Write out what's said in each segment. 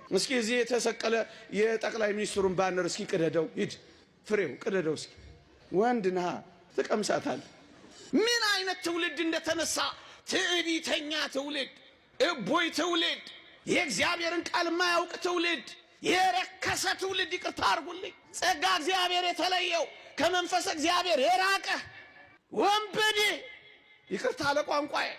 እስኪ እዚህ የተሰቀለ የጠቅላይ ሚኒስትሩን banner እስኪ ቅደደው፣ ሂድ ፍሬው ቅደደው እስኪ። ወንድ ነሃ ትቀምሳታል። ምን አይነት ትውልድ እንደተነሳ! ትዕቢተኛ ትውልድ፣ እቦይ ትውልድ፣ የእግዚአብሔርን ቃል የማያውቅ ትውልድ፣ የረከሰ ትውልድ። ይቅርታ አድርጉልኝ። ጸጋ እግዚአብሔር የተለየው፣ ከመንፈስ እግዚአብሔር የራቀ ወንበዴ። ይቅርታ ለቋንቋዬ፣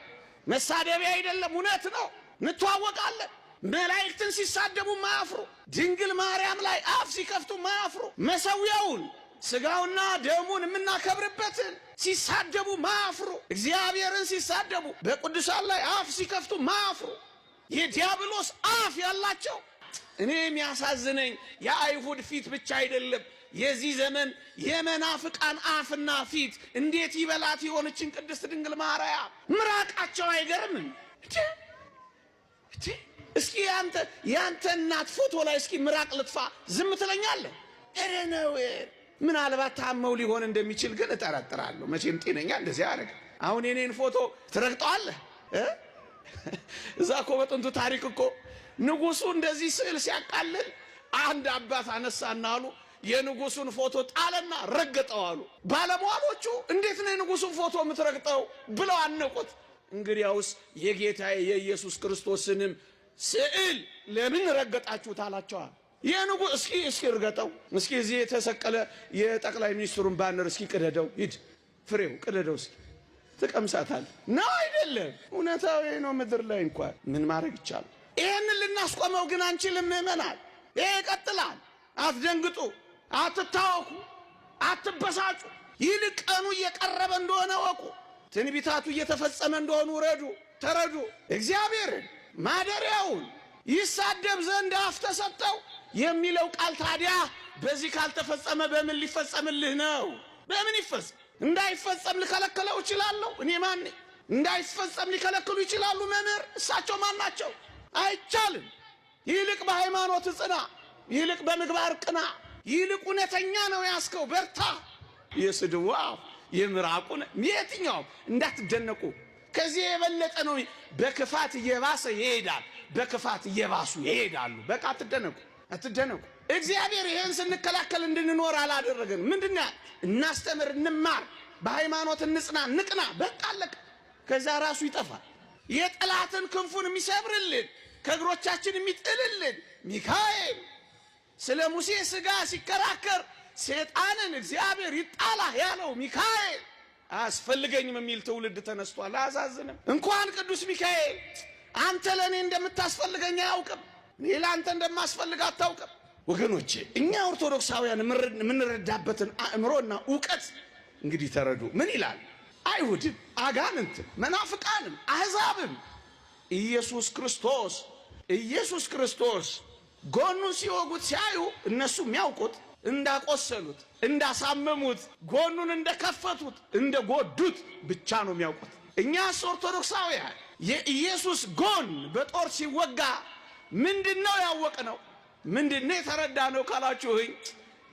መሳደቢያ አይደለም፣ እውነት ነው። እንተዋወቃለን። መላእክትን ሲሳደቡ ማያፍሩ፣ ድንግል ማርያም ላይ አፍ ሲከፍቱ ማያፍሩ፣ መሰዊያውን ስጋውና ደሙን የምናከብርበትን ሲሳደቡ ማያፍሩ፣ እግዚአብሔርን ሲሳደቡ፣ በቅዱሳን ላይ አፍ ሲከፍቱ ማያፍሩ፣ የዲያብሎስ አፍ ያላቸው። እኔ የሚያሳዝነኝ የአይሁድ ፊት ብቻ አይደለም። የዚህ ዘመን የመናፍቃን አፍና ፊት እንዴት ይበላት የሆነችን ቅድስት ድንግል ማርያም ምራቃቸው አይገርምም? እስኪ ያንተ እናት ፎቶ ላይ እስኪ ምራቅ ልጥፋ፣ ዝም ትለኛለህ? ኧረ ነው። ምናልባት ታመው ሊሆን እንደሚችል ግን እጠረጥራለሁ። መቼም ጤነኛ እንደዚህ አያደርግም። አሁን የኔን ፎቶ ትረግጠዋለህ? እዛ እኮ በጥንቱ ታሪክ እኮ ንጉሱ እንደዚህ ስዕል ሲያቃልል አንድ አባት አነሳና አሉ የንጉሱን ፎቶ ጣለና ረገጠው አሉ። ባለሟሎቹ እንዴት ነው የንጉሱን ፎቶ የምትረግጠው ብለው አነቁት። እንግዲያውስ የጌታዬ የኢየሱስ ክርስቶስንም ስዕል ለምን ረገጣችሁት አላቸዋል። የንጉ እስኪ እስኪ እርገጠው እስኪ፣ እዚህ የተሰቀለ የጠቅላይ ሚኒስትሩን banner እስኪ ቅደደው፣ ሂድ ፍሬው ቅደደው እስኪ፣ ትቀምሳታል ነው አይደለም? እውነታዊ ነው። ምድር ላይ እንኳን ምን ማድረግ ይቻላል? ይህንን ልናስቆመው ግን አንችልም። ምዕመናን፣ ይሄ ይቀጥላል። አትደንግጡ፣ አትታወኩ፣ አትበሳጩ። ይልቅ ቀኑ እየቀረበ እንደሆነ ወቁ። ትንቢታቱ እየተፈጸመ እንደሆኑ ረዱ፣ ተረዱ። እግዚአብሔርን ማደሪያውን ይሳደብ ዘንድ አፍ ተሰጠው የሚለው ቃል ታዲያ በዚህ ካልተፈጸመ በምን ሊፈጸምልህ ነው? በምን ይፈጸም? እንዳይፈጸም ልከለከለው እችላለሁ? እኔ ማን? እንዳይፈጸም ሊከለክሉ ይችላሉ መምህር? እሳቸው ማን ናቸው? አይቻልም። ይልቅ በሃይማኖት ጽና፣ ይልቅ በምግባር ቅና፣ ይልቅ እውነተኛ ነው ያስከው በርታ። የስድቡ አፍ የምራቁን የትኛውም እንዳትደነቁ። ከዚህ የበለጠ ነው። በክፋት እየባሰ ይሄዳል። በክፋት እየባሱ ይሄዳሉ። በቃ አትደነቁ፣ አትደነቁ። እግዚአብሔር ይሄን ስንከላከል እንድንኖር አላደረገን። ምንድን እናስተምር፣ እንማር፣ በሃይማኖት እንጽና፣ ንቅና። በቃ አለቀ። ከዛ ራሱ ይጠፋል። የጠላትን ክንፉን የሚሰብርልን፣ ከእግሮቻችን የሚጥልልን ሚካኤል ስለ ሙሴ ሥጋ ሲከራከር ሰይጣንን እግዚአብሔር ይጣላህ ያለው ሚካኤል አያስፈልገኝም የሚል ትውልድ ተነስቷል። አያሳዝንም? እንኳን ቅዱስ ሚካኤል አንተ ለእኔ እንደምታስፈልገኝ አያውቅም። እኔ ለአንተ እንደማስፈልግ አታውቅም። ወገኖቼ፣ እኛ ኦርቶዶክሳውያን የምንረዳበትን አእምሮና እውቀት እንግዲህ ተረዱ። ምን ይላል? አይሁድም፣ አጋንንትም፣ መናፍቃንም፣ አሕዛብም ኢየሱስ ክርስቶስ ኢየሱስ ክርስቶስ ጎኑን ሲወጉት ሲያዩ እነሱ የሚያውቁት እንዳቆሰሉት፣ እንዳሳመሙት፣ ጎኑን እንደከፈቱት፣ እንደጎዱት ብቻ ነው የሚያውቁት። እኛስ ኦርቶዶክሳውያን የኢየሱስ ጎን በጦር ሲወጋ ምንድነው ያወቅነው? ምንድነው የተረዳነው ካላችሁኝ፣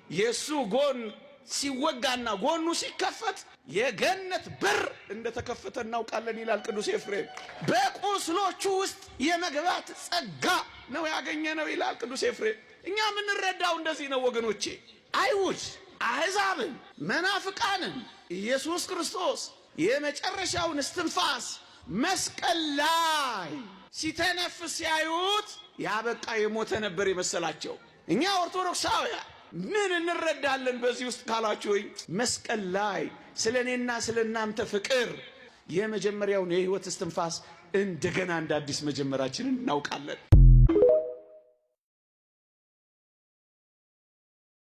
የእሱ ጎን ሲወጋና ጎኑ ሲከፈት የገነት በር እንደተከፈተ እናውቃለን ይላል ቅዱስ ኤፍሬም። በቁስሎቹ ውስጥ የመግባት ጸጋ ነው ያገኘነው ይላል ቅዱስ ኤፍሬም። እኛ የምንረዳው እንደዚህ ነው ወገኖቼ። አይሁድ፣ አሕዛብን፣ መናፍቃንን ኢየሱስ ክርስቶስ የመጨረሻውን እስትንፋስ መስቀል ላይ ሲተነፍስ ሲያዩት ያበቃ የሞተ ነበር የመሰላቸው። እኛ ኦርቶዶክሳውያን ምን እንረዳለን በዚህ ውስጥ ካላችሁኝ፣ መስቀል ላይ ስለ እኔና ስለ እናንተ ፍቅር የመጀመሪያውን የሕይወት እስትንፋስ እንደገና እንደ አዲስ መጀመራችንን እናውቃለን።